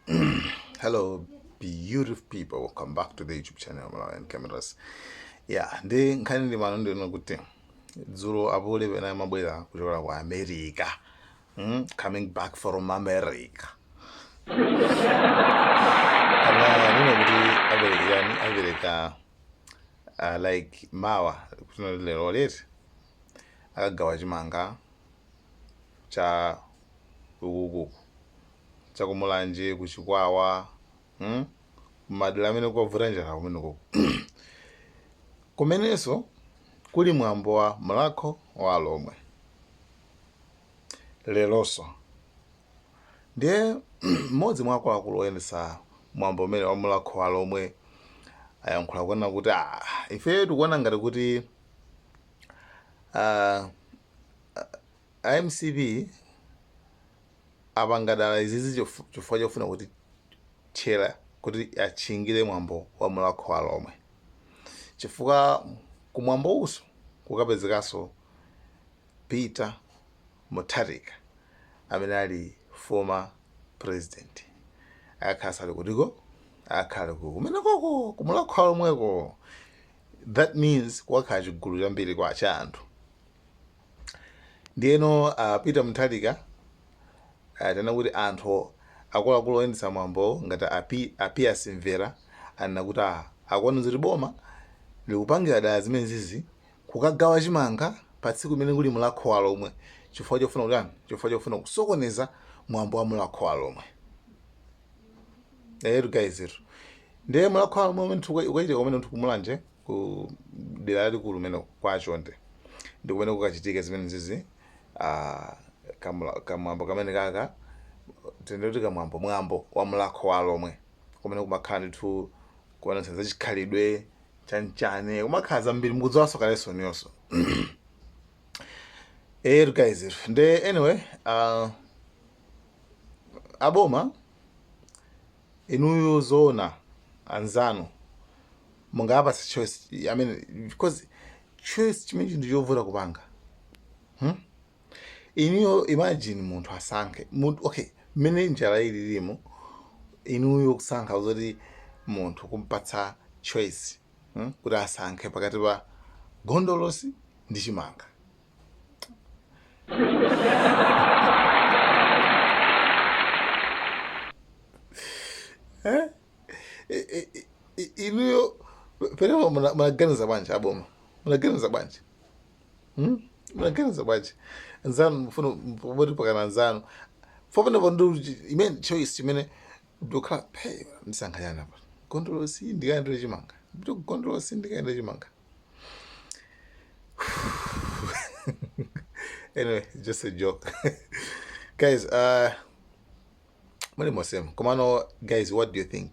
Hello, beautiful people. Welcome back to the YouTube channel Malawian Cameras. Yeah, ndi nkhani ndi mano ndino kuti dzulo apule pena amabwera kuchokera ku America. Coming back from America. Ananena kuti apereka yani apereka like mawa kuti lero leti akagawa chimanga cha ukuku chakumulanje kuchikwawa, Madera amene kwavuta njala kumeneko kumenenso kuli mwambo wa Mulhako wa Alomwe leronso. Ndiye mmodzi mwa akuluakulu oyendetsa mwambo umene wa Mulhako wa Alomwe ayankhula kunena kuti ah, ife tikuona ngati kuti a MCP apanga dala izizi chifukwa chofuna kuti tchera kuti atchingire mwambo wa Mulhako wa Alomwe chifukwa kumwambo uso kukapezekanso Peter Mutharika amene ali former president akakhala ali kutiko akhala kumenekoko ku Mulhako wa Alomweko. That means kukakhala chigulu chambiri kwa cha anthu. Ndiyeno Peter Mutharika atanena kuti anthu akuluakulu oyendetsa mwambo ngati a Pius Mvera anena kuti akuona zoti boma likupangira dala zimenezizi kukagawa chimanga pa tsiku limene kuli Mulhako wa Alomwe chifukwa chofuna kutani, chifukwa chofuna kusokoneza mwambo wa Mulhako wa Alomwe. Etu guys etu. Ndiye Mulhako wa Alomwe umene ukachitika kumene ku Mulanje ku dera lalikulu kumene kwa Chonde ndi kumene kukachitika zimenezizi kamwambo kamene kaka tende kuti kamwambo mwambo wa Mulhako wa Alomwe kumene kumakhala ndithu kuonetsa zachikhalidwe chanchane kumakhala zambiri mukudziwanso kalenso niyonso. Etu guys etu. Nde anyway aboma inuyo zoona anzanu mungawapatse choice, I mean, because choice chimene chinthu chovuta kupanga, Inuyo imagine munthu asankhe munthu, okay, mmene njala ililimo inuyo kusankha zoti munthu kumpatsa choice, Kuti asankhe pakati pa gondolosi ndi chimanga. Eh? Inuyo penepo munaganiza bwanji aboma? Munaganiza bwanji? Hmm? Munaganiza bwanji? Nzanu mufuna poti pakana nzanu. Fopenepo ndi imene choice chimene ndikukhala phe ndisankha chani apa. Gondolosi ndikalandire chimanga. Ndipite ku gondolosi ndikalandire chimanga. Anyway, just a joke. Guys, muli mosemo. Komano guys, what do you think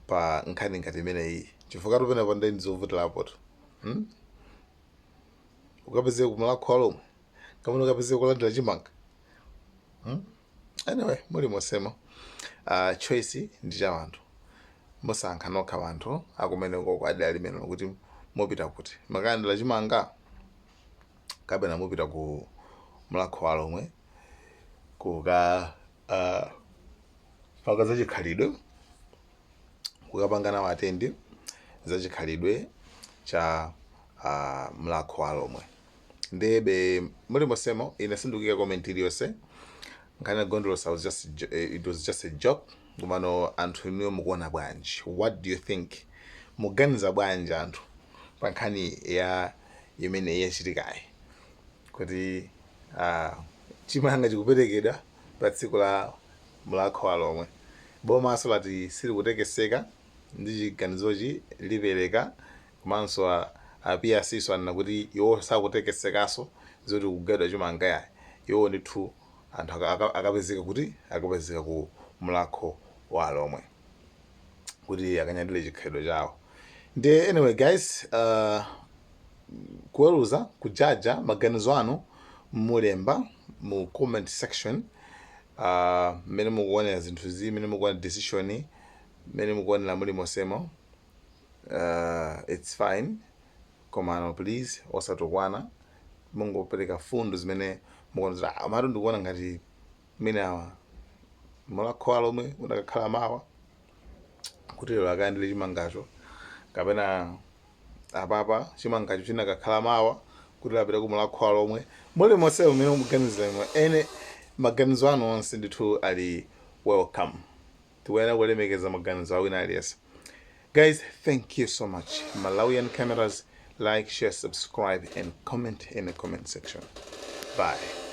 pa nkhani ngati imeneyi? Chifukwa tupenepo ndi ndizovutirapo. Ukapeze ku Mulhako wa Alomwe kamene ukapeze kulandira chimanga. Anyway, muli mosemo. Choice ndi cha anthu. Musankha nokha anthu akumeneko kwa dera limenelo kuti mupita kuti mukalandira chimanga kapena mupita ku Mulhako wa Alomwe kuka paka zachikhalidwe kukapanga nawo attend zachikhalidwe cha Mulhako wa Alomwe. Ndebe muli mosemo ine sindikuika comment iliyonse nkhani ya gondolosi. It was just a joke. Komano anthu inuyo mukuona bwanji? What do you think? Muganiza bwanji anthu pa nkhani ya imene yachitikayi kuti chimanga chikuperekedwa pa tsiku la Mulhako wa Alomwe? Bomaso lati silikutekeseka ndi chiganizochi, lipereka. Komanso a PRC so anena kuti iwo sakutekesekaso zoti kugawidwa chimanga yayi. Iwo ndithu anthu akapezeka kuti akapezeka ku Mulhako wa Alomwe kuti akanyadire chikhalidwe chawo. Ndiye anyway guys, kuweruza kujaja maganizo anu mulemba mu comment section mmene mukuonera zinthuzi, mmene mukuona decision, mmene mukuonera muli mosemo. It's fine, komano please osatukwana, mungopereka fundo zimene mukuona kuti matu ndikuona ngati mmene awa. Mulhako wa Alomwe unakakhala mawa kuti lero akayandire chimangacho, kapena apapa chimangacho chinakakhala mawa kuti apite ku Mulhako wa Alomwe? Muli monse umene mukuganizira imwe ene, maganizo anu onse ndithu ali welcome. Tikuyenera kulemekeza maganizo a wina aliyense. Guys, thank you so much. Malawian Cameras, like, share, subscribe and comment in the comment section. Bye.